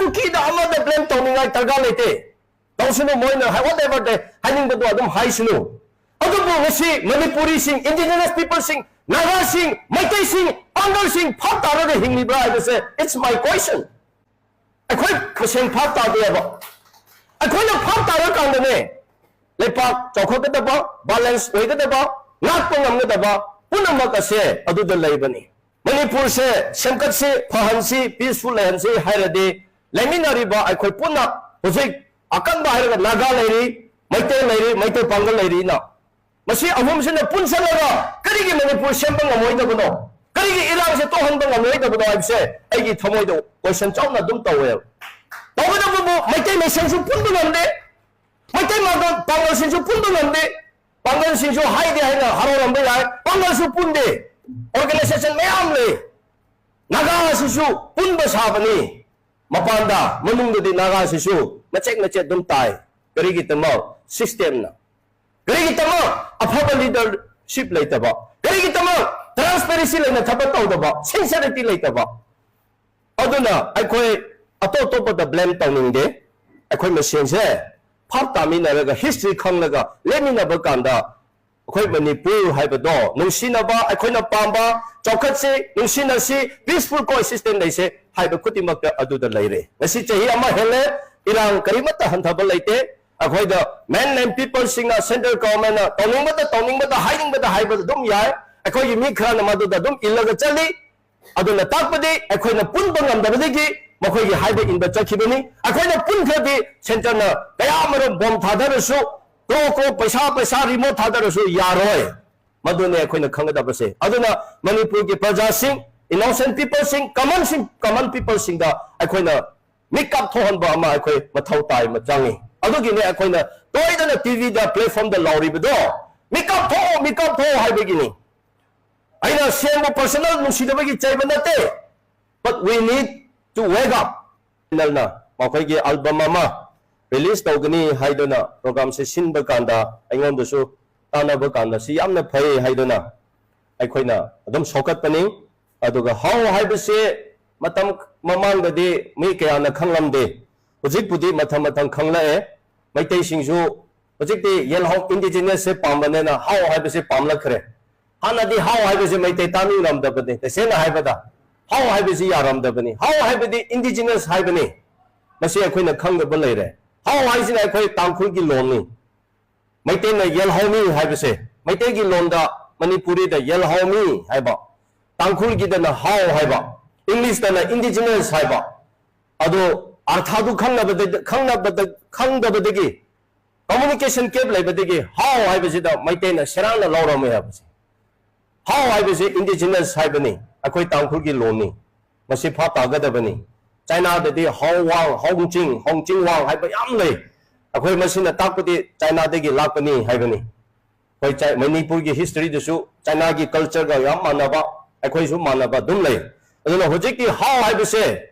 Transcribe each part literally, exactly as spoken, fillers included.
ꯀꯨꯀꯤꯗ ꯑꯃꯗ ꯕ꯭ꯂꯦꯝ ꯇꯧꯅꯤꯡꯉꯥꯏ ꯗꯔꯀꯥꯔ ꯂꯩꯇꯦ꯫ ꯇꯧꯁꯅꯨ, ꯃꯣꯏꯅ ꯍꯥꯏ, whatever they ꯍꯥꯏꯅꯤꯡꯕꯗꯣ ꯑꯗꯨꯝ ꯍꯥꯏꯁꯅꯨ꯫ ꯑꯗꯨꯕꯨ ꯉꯁꯤ ꯃꯅꯤꯄꯨꯔꯤꯁꯤꯡ, indigenous peopleꯁꯤꯡ, ꯅꯥꯒꯥꯁꯤꯡ, ꯃꯩꯇꯩꯁꯤꯡ, ꯄꯥꯡꯒꯜꯁꯤꯡ ꯚꯥꯞ ꯇꯥꯔꯒ ꯍꯤꯡꯂꯤꯕ꯭ꯔꯥ ꯍꯥꯏꯕꯁꯦ, it's my question꯫ ꯑꯩꯈꯣꯏ ꯃꯁꯦꯟ ꯚꯥꯞ ꯇꯥꯗꯦꯕ꯫ ꯑꯩꯈꯣꯏꯅ ꯚꯥꯞ ꯇꯥꯔꯀꯥꯟꯗꯅꯦ ꯂꯩꯄꯥꯛ ꯆꯥꯎꯈꯠꯀꯗꯕ, balance ꯑꯣꯏꯒꯗꯕ, ꯉꯥꯛꯄ ꯉꯝꯒꯗꯕ ꯄꯨꯝꯅꯃꯛ ꯑꯁꯦ ꯑꯗꯨꯗ ꯂꯩꯕꯅꯤ꯫ ꯃꯅꯤꯄꯨꯔꯁꯦ ꯁꯦꯝꯒꯠꯁꯤ, ꯐꯍꯟꯁꯤ, peaceful ꯂꯩꯍꯟꯁꯤ ꯍꯥꯏꯔꯗꯤ ꯂꯩꯃꯤꯟꯅꯔꯤꯕ ꯑꯩꯈꯣꯏ ꯄꯨꯟꯅ ꯍꯧꯖꯤꯛ ꯑꯀꯟꯕ ꯍꯥꯏꯔꯒ ꯅꯥꯒꯥ ꯂꯩꯔꯤ, ꯃꯩꯇꯩ ꯂꯩꯔꯤ, ꯃꯩꯇꯩ ꯄꯥꯡꯒꯜ ꯂꯩꯔꯤꯅ ꯃꯁꯤ ꯑꯍꯨꯝꯁꯤꯅ ꯄꯨꯟꯁꯤꯜꯂꯒ ꯀꯔꯤꯒꯤ ꯃꯅꯤꯄꯨꯔ ꯁꯦꯝꯕ ꯉꯝꯃꯣꯏꯗꯕꯅꯣ? ꯀꯔꯤꯒꯤ ꯏꯔꯥꯡꯁꯦ ꯇꯣꯛꯍꯟꯕ ꯉꯝꯂꯣꯏꯗꯕꯅꯣ ꯍꯥꯏꯕꯁꯦ ꯑꯩꯒꯤ ꯊꯃꯣꯏꯗ question ꯆꯥꯎꯅ ꯑꯗꯨꯝ ꯇꯧꯋꯦꯕ꯫ ꯇꯧꯕꯇꯕꯨ ꯃꯩꯇꯩ ꯃꯁꯦꯟꯁꯨ ꯄꯨꯟꯕ ꯉꯝꯗꯦ, ꯃꯩꯇꯩ ꯃꯥꯡꯒꯣꯜ ꯄꯥꯡꯒꯜꯁꯤꯡꯁꯨ ꯄꯨꯟꯕ ꯉꯝꯗꯦ꯫ ꯄꯥꯡꯒꯜꯁꯤꯡꯁꯨ ꯍꯥꯏꯗꯦ ꯍꯥꯏꯅ ꯍꯔꯥꯎꯔꯝꯕ ꯌꯥꯏ, ꯄꯥꯡꯒꯜꯁꯨ ꯄꯨꯟꯗꯦ꯫ Organisation ꯃꯌꯥꯝ ꯂꯩ, ꯅꯥꯒꯥꯁꯤꯁꯨ ꯄꯨꯟꯕ ꯁꯥꯕꯅꯤ꯫ ꯃꯄꯥꯟꯗ, ꯃꯅꯨꯡꯗꯗꯤ ꯅꯥꯒꯥꯁꯤꯁꯨ ꯃꯆꯦꯠ ꯃꯆꯦꯠ ꯑꯗꯨꯝ ꯇꯥꯏ꯫ ꯀꯔꯤꯒꯤꯗꯃꯛ? Systemꯅ꯫ ꯀꯔꯤꯒꯤꯗꯃꯛ? ꯑꯐꯕ leadership ꯂꯩꯇꯕ꯫ ꯀꯔꯤꯒꯤꯗꯃꯛ? Transparency ꯂꯩꯅ ꯊꯕꯛ ꯇꯧꯗꯕ, sincerity ꯂꯩꯇꯕ꯫ ꯑꯗꯨꯅ ꯑꯩꯈꯣꯏ ꯑꯇꯣꯞ ꯑꯇꯣꯞꯄꯗ ꯕ꯭ꯂꯦꯝ ꯇꯧꯅꯤꯡꯗꯦ꯫ ꯑꯩꯈꯣꯏ ꯃꯁꯦꯟꯁꯦ ꯚꯥꯞ ꯇꯥꯃꯤꯟꯅꯔꯒ, history ꯈꯪꯂꯒ ꯂꯦꯞꯃꯤꯟꯅꯕ ꯀꯥꯟꯗ ꯑꯩꯈꯣꯏ ꯃꯅꯤꯄꯨꯔ ꯍꯥꯏꯕꯗꯣ ꯅꯨꯡꯁꯤꯅꯕ, ꯑꯩꯈꯣꯏꯅ ꯄꯥꯝꯕ, ꯆꯥꯎꯈꯠꯁꯤ, ꯅꯨꯡꯁꯤꯅꯁꯤ, peaceful coexistence ꯂꯩꯁꯦ ꯍꯥꯏꯕ ꯈꯨꯗꯤꯡꯃꯛꯇ ꯑꯗꯨꯗ ꯂꯩꯔꯦ꯫ ꯉꯁꯤ ꯆꯍꯤ ꯑꯃ ꯍꯦꯜꯂꯦ, ꯏꯔꯥꯡ ꯀꯔꯤꯃꯠꯇ ꯍꯟꯊꯕ ꯂꯩꯇꯦ꯫ ꯑꯩꯈꯣꯏꯗ mainland peopleꯁꯤꯡꯅ, central governmentꯅ ꯇꯧꯅꯤꯡꯕꯗ, ꯇꯧꯅꯤꯡꯕꯗ, ꯍꯥꯏꯅꯤꯡꯕꯗ ꯍꯥꯏꯕ ꯑꯗꯨꯝ ꯌꯥꯏ꯫ ꯑꯩꯈꯣꯏꯒꯤ ꯃꯤ ꯈꯔꯅ ꯃꯗꯨꯗ ꯑꯗꯨꯝ ꯏꯜꯂꯒ ꯆꯠꯂꯤ꯫ ꯑꯗꯨꯅ ꯇꯥꯛꯄꯗꯤ ꯑꯩꯈꯣꯏꯅ ꯄꯨꯟꯕ ꯉꯝꯗꯕꯗꯒꯤ ꯃꯈꯣꯏꯒꯤ ꯍꯥꯏꯕ ꯏꯟꯕ ꯆꯠꯈꯤꯕꯅꯤ꯫ ꯑꯩꯈꯣꯏꯅ ꯄꯨꯟꯈ꯭ꯔꯗꯤ centreꯅ ꯀꯌꯥ ꯑꯃꯔꯣꯝ bomb ꯊꯥꯗꯔꯁꯨ, crore crore ꯄꯩꯁꯥ, ꯄꯩꯁꯥ remote ꯊꯥꯗꯔꯁꯨ ꯌꯥꯔꯣꯏ꯫ ꯃꯗꯨꯅꯦ ꯑꯩꯈꯣꯏꯅ ꯈꯪꯒꯗꯕꯁꯦ꯫ ꯑꯗꯨꯅ ꯃꯅꯤꯄꯨꯔꯒꯤ ꯄ꯭ꯔꯖꯥꯁꯤꯡ, innocent peopleꯁꯤꯡ, common ꯁꯤꯡ, common peopleꯁꯤꯡꯗ ꯑꯩꯈꯣꯏꯅ ꯃꯤꯀꯞ ꯊꯣꯛꯍꯟꯕ ꯑꯃ ꯑꯩꯈꯣꯏ ꯃꯊꯧ ꯇꯥꯏ ꯑꯃ ꯆꯪꯉꯤ꯫ ꯑꯗꯨꯒꯤꯅꯦ ꯑꯩꯈꯣꯏꯅ ꯇꯣꯏꯗꯅ TVꯗ, platformꯗ ꯂꯥꯎꯔꯤꯕꯗꯣ, "ꯃꯤꯀꯞ ꯊꯣꯛꯑꯣ, ꯃꯤꯀꯞ ꯊꯣꯛꯑꯣ" ꯍꯥꯏꯕꯒꯤꯅꯤ꯫ ꯑꯩꯅ CMꯕꯨ personal ꯅꯨꯡꯁꯤꯗꯕꯒꯤ ꯆꯩꯕ ꯅꯠꯇꯦ, but we need to wake up꯫ Channelꯅ ꯃꯈꯣꯏꯒꯤ album ꯑꯃ release ꯇꯧꯒꯅꯤ ꯍꯥꯏꯗꯨꯅ programꯁꯦ ꯁꯤꯟꯕ ꯀꯥꯟꯗ ꯑꯩꯉꯣꯟꯗꯁꯨ ꯇꯥꯟꯅꯕ ꯀꯥꯟꯗ ꯁꯤ ꯌꯥꯝꯅ ꯐꯩ ꯍꯥꯏꯗꯨꯅ ꯑꯩꯈꯣꯏꯅ ꯑꯗꯨꯝ ꯁꯣꯛꯀꯠꯄꯅꯤ꯫ ꯑꯗꯨꯒ ꯍꯥꯎ ꯍꯥꯏꯕꯁꯦ ꯃꯇꯝ ꯃꯃꯥꯡꯗꯗꯤ ꯃꯤ ꯀꯌꯥꯅ ꯈꯪꯂꯝꯗꯦ꯫ ꯍꯧꯖꯤꯛꯄꯨꯗꯤ ꯃꯊꯪ ꯃꯊꯪ ꯈꯪꯂꯛꯑꯦ꯫ ꯃꯩꯇꯩꯁꯤꯡꯁꯨ ꯍꯧꯖꯤꯛꯇꯤ ꯌꯦꯜꯍꯧ, indigenous ꯁꯦ ꯄꯥꯝꯕꯅꯤꯅ ꯍꯥꯎ ꯍꯥꯏꯕꯁꯦ ꯄꯥꯝꯂꯛꯈ꯭ꯔꯦ꯫ ꯍꯥꯟꯅꯗꯤ ꯍꯥꯎ ꯍꯥꯏꯕꯁꯦ ꯃꯩꯇꯩ ꯇꯥꯅꯤꯡꯂꯝꯗꯕꯅꯤ꯫ ꯇꯁꯦꯡꯅ ꯍꯥꯏꯕꯗ ꯍꯥꯎ ꯍꯥꯏꯕꯁꯤ ꯌꯥꯔꯝꯗꯕꯅꯤ꯫ ꯍꯥꯎ ꯍꯥꯏꯕꯗꯤ indigenous ꯍꯥꯏꯕꯅꯤ꯫ ꯃꯁꯤ ꯑꯩꯈꯣꯏꯅ ꯈꯪꯗꯕ ꯂꯩꯔꯦ꯫ ꯍꯥꯎ ꯍꯥꯏꯁꯤꯅ ꯑꯩꯈꯣꯏ ꯇꯥꯡꯈꯨꯜꯒꯤ ꯂꯣꯟꯅꯤ꯫ ꯃꯩꯇꯩꯅ ꯌꯦꯜꯍꯧꯃꯤ ꯍꯥꯏꯕꯁꯦ, ꯃꯩꯇꯩꯒꯤ ꯂꯣꯟꯗ, ꯃꯅꯤꯄꯨꯔꯤꯗ ꯌꯦꯜꯍꯧꯃꯤ ꯍꯥꯏꯕ, ꯇꯥꯡꯈꯨꯜꯒꯤꯗꯅ ꯍꯥꯎ ꯍꯥꯏꯕ, English ꯇꯅ indigenous ꯍꯥꯏꯕ꯫ ꯑꯗꯣ ꯑꯔꯊꯗꯨ ꯈꯪꯅꯕꯗ, ꯈꯪꯅꯕꯗ, ꯈꯪꯗꯕꯗꯒꯤ, communication gap ꯂꯩꯕꯗꯒꯤ ꯍꯥꯎ ꯍꯥꯏꯕꯁꯤꯗ ꯃꯩꯇꯩꯅ ꯁꯦꯔꯥꯟꯅ ꯂꯧꯔꯝꯃꯦ ꯍꯥꯏꯕꯁꯦ꯫ ꯍꯥꯎ ꯍꯥꯏꯕꯁꯤ indigenous ꯍꯥꯏꯕꯅꯤ, ꯑꯩꯈꯣꯏ ꯇꯥꯡꯈꯨꯜꯒꯤ ꯂꯣꯟꯅꯤ꯫ ꯃꯁꯤ ꯚꯥꯞ ꯇꯥꯒꯗꯕꯅꯤ꯫ ꯆꯥꯏꯅꯥꯗꯗꯤ ꯍꯥꯎ ꯋꯥꯡ, ꯍꯣꯡꯆꯤꯡ, ꯍꯣꯡꯆꯤꯡ ꯋꯥꯡ ꯍꯥꯏꯕ ꯌꯥꯝ ꯂꯩ꯫ ꯑꯩꯈꯣꯏ ꯃꯁꯤꯅ ꯇꯥꯛꯄꯗꯤ ꯆꯥꯏꯅꯥꯗꯒꯤ ꯂꯥꯛꯄꯅꯤ ꯍꯥꯏꯕꯅꯤ꯫ ꯑꯩꯈꯣꯏ ꯆꯥꯏ-, ꯃꯅꯤꯄꯨꯔꯒꯤ history ꯗꯁꯨ ꯆꯥꯏꯅꯥꯒꯤ culture ꯒ ꯌꯥꯝ ꯃꯥꯟꯅꯕ, ꯑꯩꯈꯣꯏꯁꯨ ꯃꯥꯟꯅꯕ ꯑꯗꯨꯝ ꯂꯩ꯫ ꯑꯗꯨꯅ ꯍꯧꯖꯤꯛꯇꯤ ꯍꯥꯎ ꯍꯥꯏꯕꯁꯦ,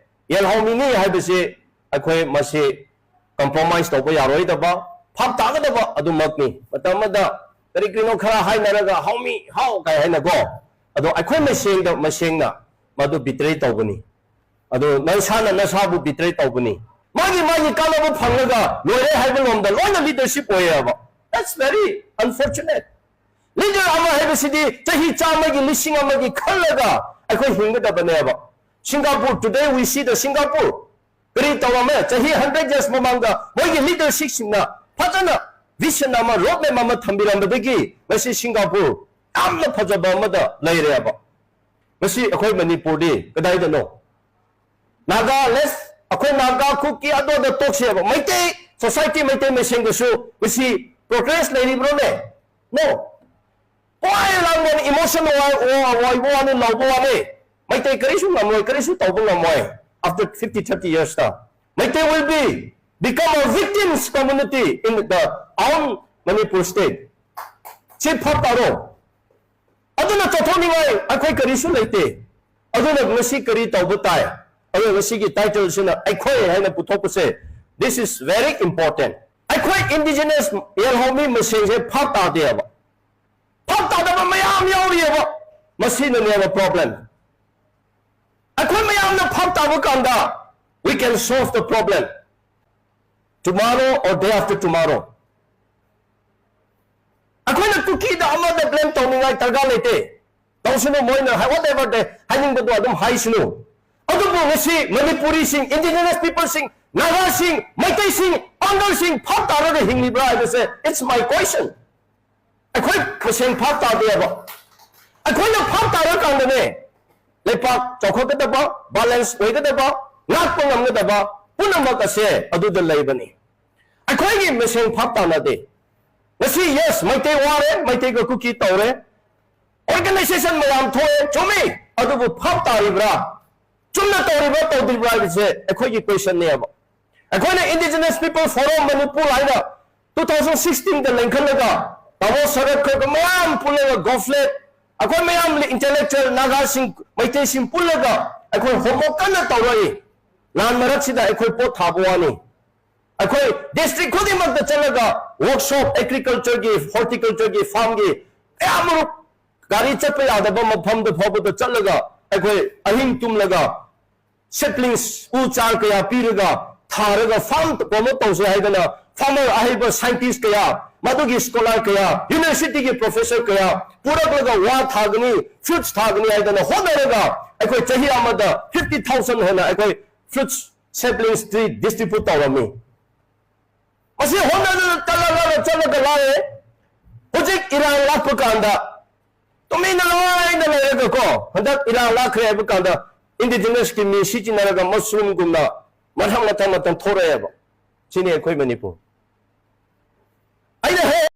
ꯌꯦꯜꯍꯧꯃꯤꯅꯤ ꯍꯥꯏꯕꯁꯦ, ꯑꯩꯈꯣꯏ ꯃꯁꯤ compromise ꯇꯧꯕ ꯌꯥꯔꯣꯏꯗꯕ, ꯚꯥꯞ ꯇꯥꯒꯗꯕ ꯑꯗꯨꯃꯛꯅꯤ꯫ ꯃꯇꯝ ꯑꯃꯗ ꯀꯔꯤ ꯀꯔꯤꯅꯣ ꯈꯔ ꯍꯥꯏꯅꯔꯒ ꯍꯥꯎꯃꯤ, ꯍꯥꯎ ꯀꯥꯏ ꯍꯥꯏꯅꯀꯣ, ꯑꯗꯣ ꯑꯩꯈꯣꯏ ꯃꯁꯦꯟꯗ, ꯃꯁꯦꯡꯅ ꯃꯗꯨ betray ꯇꯧꯕꯅꯤ꯫ ꯑꯗꯣ ꯅꯁꯥꯅ ꯅꯁꯥꯕꯨ betray ꯇꯧꯕꯅꯤ꯫ ꯃꯥꯒꯤ, ꯃꯥꯒꯤ ꯀꯥꯟꯅꯕ ꯐꯪꯂꯒ ꯂꯣꯏꯔꯦ ꯍꯥꯏꯕ ꯂꯣꯝꯗ ꯂꯣꯏꯅ leadership ꯑꯣꯏꯌꯦꯕ꯫ That's very unfortunate. Leader ꯑꯃ ꯍꯥꯏꯕꯁꯤꯗꯤ ꯆꯍꯤ ꯆꯥꯝꯃꯒꯤ, ꯂꯤꯁꯤꯡ ꯑꯃꯒꯤ ꯈꯜꯂꯒ ꯑꯩꯈꯣꯏ ꯍꯤꯡꯒꯗꯕꯅꯦꯕ꯫ Singapore, today we see the Singapore. ꯀꯔꯤ ꯇꯧꯔꯝꯃꯦ? ꯆꯍꯤ hundred years ꯃꯃꯥꯡꯗ ꯃꯣꯏꯒꯤ leadership ꯁꯤꯡꯅ ꯐꯖꯅ vision ꯑꯃ, road map ꯑꯃ ꯊꯝꯕꯤꯔꯝꯕꯗꯒꯤ ꯉꯁꯤ Singapore ꯌꯥꯝꯅ ꯐꯖꯕ ꯑꯃꯗ ꯂꯩꯔꯦꯕ꯫ ꯉꯁꯤ ꯑꯩꯈꯣꯏ ꯃꯅꯤꯄꯨꯔꯗꯤ ꯀꯗꯥꯏꯗꯅꯣ? ꯅꯥꯒꯥ, let's, ꯑꯩꯈꯣꯏ ꯅꯥꯒꯥ, ꯀꯨꯀꯤ, ꯑꯗꯨꯗ ꯇꯣꯛꯁꯦꯕ꯫ ꯃꯩꯇꯩ society, ꯃꯩꯇꯩ ꯃꯁꯦꯟꯗꯁꯨ ꯉꯁꯤ progress ꯂꯩꯔꯤꯕ꯭ꯔꯣꯅꯦ? No. ꯀꯣꯏ ꯂꯥꯡꯕ emotion ꯑꯣꯏ-, ꯑꯣꯏꯕ ꯋꯥꯅꯤ, ꯂꯥꯎꯕ ꯋꯥꯅꯤ꯫ ꯃꯩꯇꯩ ꯀꯔꯤꯁꯨ ꯉꯝꯂꯣꯏ, ꯀꯔꯤꯁꯨ ꯇꯧꯕ ꯉꯝꯃꯣꯏ꯫ After fifty, thirty years ꯇ Meitei will be, become a victims community in the own Manipur state. ꯁꯤ ꯚꯥꯞ ꯇꯥꯔꯣ꯫ ꯑꯗꯨꯅ ꯆꯠꯊꯣꯛꯅꯤꯡꯉꯥꯏ ꯑꯩꯈꯣꯏ ꯀꯔꯤꯁꯨ ꯂꯩꯇꯦ꯫ ꯑꯗꯨꯅ ꯉꯁꯤ ꯀꯔꯤ ꯇꯧꯕ ꯇꯥꯏ? ꯑꯗꯨꯅ ꯉꯁꯤꯒꯤ title ꯁꯤꯅ ꯑꯩꯈꯣꯏ ꯍꯥꯏꯅ ꯄꯨꯊꯣꯛꯄꯁꯦ, this is very important. ꯑꯩꯈꯣꯏ indigenous ꯌꯦꯜꯍꯧꯃꯤ ꯃꯁꯦꯟꯁꯦ ꯚꯥꯞ ꯇꯥꯗꯦꯕ꯫ ꯚꯥꯞ ꯇꯥꯗꯕ ꯃꯌꯥꯝ ꯌꯥꯎꯔꯤꯑꯕ꯫ ꯃꯁꯤꯅꯅꯦꯕ problem꯫ ꯑꯩꯈꯣꯏ ꯃꯌꯥꯝꯅ ꯐꯥꯞ ꯇꯥꯕ ꯀꯥꯟꯗ, we can solve the problem tomorrow or day after tomorrow. ꯑꯩꯈꯣꯏꯅ ꯀꯨꯀꯤꯗ ꯑꯃꯗ ꯕ꯭ꯂꯦꯝ ꯇꯧꯅꯤꯡꯉꯥꯏ ꯗꯔꯀꯥꯔ ꯂꯩꯇꯦ꯫ ꯇꯧꯁꯅꯨ, ꯃꯣꯏꯅ ꯍꯥꯏ- whatever they ꯍꯥꯏꯅꯤꯡꯕꯗꯣ ꯑꯗꯨꯝ ꯍꯥꯏꯁꯅꯨ꯫ ꯑꯗꯨꯕꯨ ꯉꯁꯤ ꯃꯅꯤꯄꯨꯔꯤꯁꯤꯡ, indigenous peopleꯁꯤꯡ, ꯅꯥꯒꯥꯁꯤꯡ, ꯃꯩꯇꯩꯁꯤꯡ, ꯄꯥꯡꯒꯜꯁꯤꯡ ꯐꯥꯞ ꯇꯥꯔꯒ ꯍꯤꯡꯂꯤꯕ꯭ꯔꯥ ꯍꯥꯏꯕꯁꯦ, it's my question. ꯑꯩꯈꯣꯏ ꯃꯁꯦꯟ ꯐꯥꯞ ꯇꯥꯗꯦꯕ꯫ ꯑꯩꯈꯣꯏꯅ ꯐꯥꯞ ꯇꯥꯔꯀꯥꯟꯗꯅꯦ, ꯂꯩꯄꯥꯛ ꯆꯥꯎꯈꯠꯀꯗꯕ, ꯕꯦꯂꯦꯟꯁ ꯑꯣꯏꯒꯗꯕ, ꯉꯥꯛꯄ ꯉꯝꯒꯗꯕ ꯄꯨꯝꯅꯃꯛ ꯑꯁꯦ ꯑꯗꯨꯗ ꯂꯩꯕꯅꯤ꯫ ꯑꯩꯈꯣꯏꯒꯤ ꯃꯁꯦꯟ ꯐꯥꯞ ꯇꯥꯅꯗꯦ꯫ ꯉꯁꯤ, ꯌꯦꯁ, ꯃꯩꯇꯩ ꯋꯥꯔꯦ, ꯃꯩꯇꯩꯒ ꯀꯨꯀꯤ ꯇꯧꯔꯦ, ꯑꯣꯔꯒꯅꯥꯏꯖꯦꯁꯟ ꯃꯌꯥꯝ ꯊꯣꯛꯑꯦ, ꯆꯨꯝꯃꯤ꯫ ꯑꯗꯨꯕꯨ ꯐꯥꯞ ꯇꯥꯔꯤꯕ꯭ꯔꯥ? ꯆꯨꯝꯅ ꯇꯧꯔꯤꯕ꯭ꯔꯥ, ꯇꯧꯗ꯭ꯔꯤꯕ꯭ꯔꯥ ꯍꯥꯏꯕꯁꯦ ꯑꯩꯈꯣꯏꯒꯤ ꯀꯣꯏꯁꯟꯅꯦꯕ꯫ ꯑꯩꯈꯣꯏꯅ Indigenous People Forum ꯃꯅꯤꯄꯨꯔ ꯍꯥꯏꯅ two thousand sixteenꯗ ꯂꯤꯡꯈꯠꯂꯒ, ꯇꯥꯃꯣ ꯁꯔꯠ ꯈꯔ ꯃꯌꯥꯝ ꯄꯨꯜꯂꯒ, ꯒꯣꯐ꯭ꯂꯦꯠ, ꯑꯩꯈꯣꯏ ꯃꯌꯥꯝ, ꯏꯟꯇꯦꯂꯦꯛꯆꯨꯋꯦꯜ ꯅꯥꯒꯥꯁꯤꯡ, ꯃꯩꯇꯩꯁꯤꯡ ꯄꯨꯜꯂꯒ ꯑꯩꯈꯣꯏ ꯍꯣꯝꯋꯔꯛ ꯀꯟꯅ ꯇꯧꯔꯛꯏ꯫ ꯂꯥꯟ ꯃꯔꯛꯁꯤꯗ ꯑꯩꯈꯣꯏ ꯄꯣꯠ ꯊꯥꯕ ꯋꯥꯅꯤ꯫ ꯑꯩꯈꯣꯏ ꯗꯤꯁꯇ꯭ꯔꯤꯛ ꯈꯨꯗꯤꯡꯃꯛꯇ ꯆꯠꯂꯒ, ꯋꯥꯔꯛꯁꯣꯞ, ꯑꯦꯒ꯭ꯔꯤꯀꯜꯆꯔꯒꯤ, ꯍꯣꯔꯇꯤꯀꯜꯆꯔꯒꯤ, ꯐꯥꯔꯝꯒꯤ ꯀꯌꯥꯃꯔꯨꯛ, ꯒꯥꯔꯤ ꯆꯠꯄ ꯌꯥꯗꯕ ꯃꯐꯝꯗ ꯐꯥꯎꯕꯗ ꯆꯠꯂꯒ, ꯑꯩꯈꯣꯏ ꯑꯍꯤꯡ ꯇꯨꯝꯂꯒ, ꯁꯦꯞꯂꯤꯡꯁ, ꯎ ꯆꯥꯔ ꯀꯌꯥ ꯄꯤꯔꯒ, ꯊꯥꯔꯒ, ꯐꯥꯔꯝ ꯄ꯭ꯔꯣꯃꯣꯠ ꯇꯧꯁꯦ ꯍꯥꯏꯗꯅ, ꯐꯥꯔꯃꯔ ꯑꯍꯩꯕ ꯁꯥꯏꯟꯇꯤꯁ ꯀꯌꯥ, ꯃꯗꯨꯒꯤ ꯁ꯭ꯀꯣꯂꯥꯔ ꯀꯌꯥ, ꯌꯨꯅꯤꯚꯔꯁꯤꯇꯤꯒꯤ ꯄ꯭ꯔꯣꯐꯦꯁꯔ ꯀꯌꯥ ꯄꯨꯔꯛꯂꯒ, ꯋꯥ ꯊꯥꯒꯅꯤ, ꯐ꯭ꯔꯨꯠꯁ ꯊꯥꯒꯅꯤ ꯍꯥꯏꯗꯅ ꯍꯣꯠꯅꯔꯒ, ꯑꯩꯈꯣꯏ ꯆꯍꯤ ꯑꯃꯗ fifty thousand ꯍꯦꯟꯅ ꯑꯩꯈꯣꯏ ꯐ꯭ꯔꯨꯠꯁ ꯁꯦꯞꯂꯤꯡꯁ ꯇ꯭ꯔꯤ ꯗꯤꯁꯇ꯭ꯔꯤꯕ꯭ꯌꯨꯠ ꯇꯧꯔꯝꯃꯤ꯫ ꯃꯁꯤ ꯍꯣꯠꯅꯗꯅ ꯆꯠꯂꯒ, ꯆꯠꯂꯒ ꯂꯥꯛꯑꯦ꯫ ꯍꯧꯖꯤꯛ ꯏꯔꯥꯡ ꯂꯥꯛꯄ ꯀꯥꯟꯗ ꯇꯨꯃꯤꯟꯅ ꯂꯣꯏꯅ ꯂꯩꯔꯒ ꯀꯣ, ꯍꯟꯗꯛ ꯏꯔꯥꯡ ꯂꯥꯛꯈ꯭ꯔꯦ ꯍꯥꯏꯕ ꯀꯥꯟꯗ, ꯏꯟꯗꯤꯖꯤꯅꯁꯀꯤ ꯃꯤ ꯁꯤꯖꯤꯟꯅꯔꯒ ꯃꯁꯔꯨꯝꯒꯨꯝꯅ ꯃꯊꯪ, ꯃꯊꯪ, ꯃꯊꯪ ꯊꯣꯔꯛꯑꯦꯕ꯫ ꯁꯤꯅꯤ ꯑꯩꯈꯣꯏ ꯃꯅꯤꯄꯨꯔ꯫ ꯑꯩꯅ ꯍꯦꯛ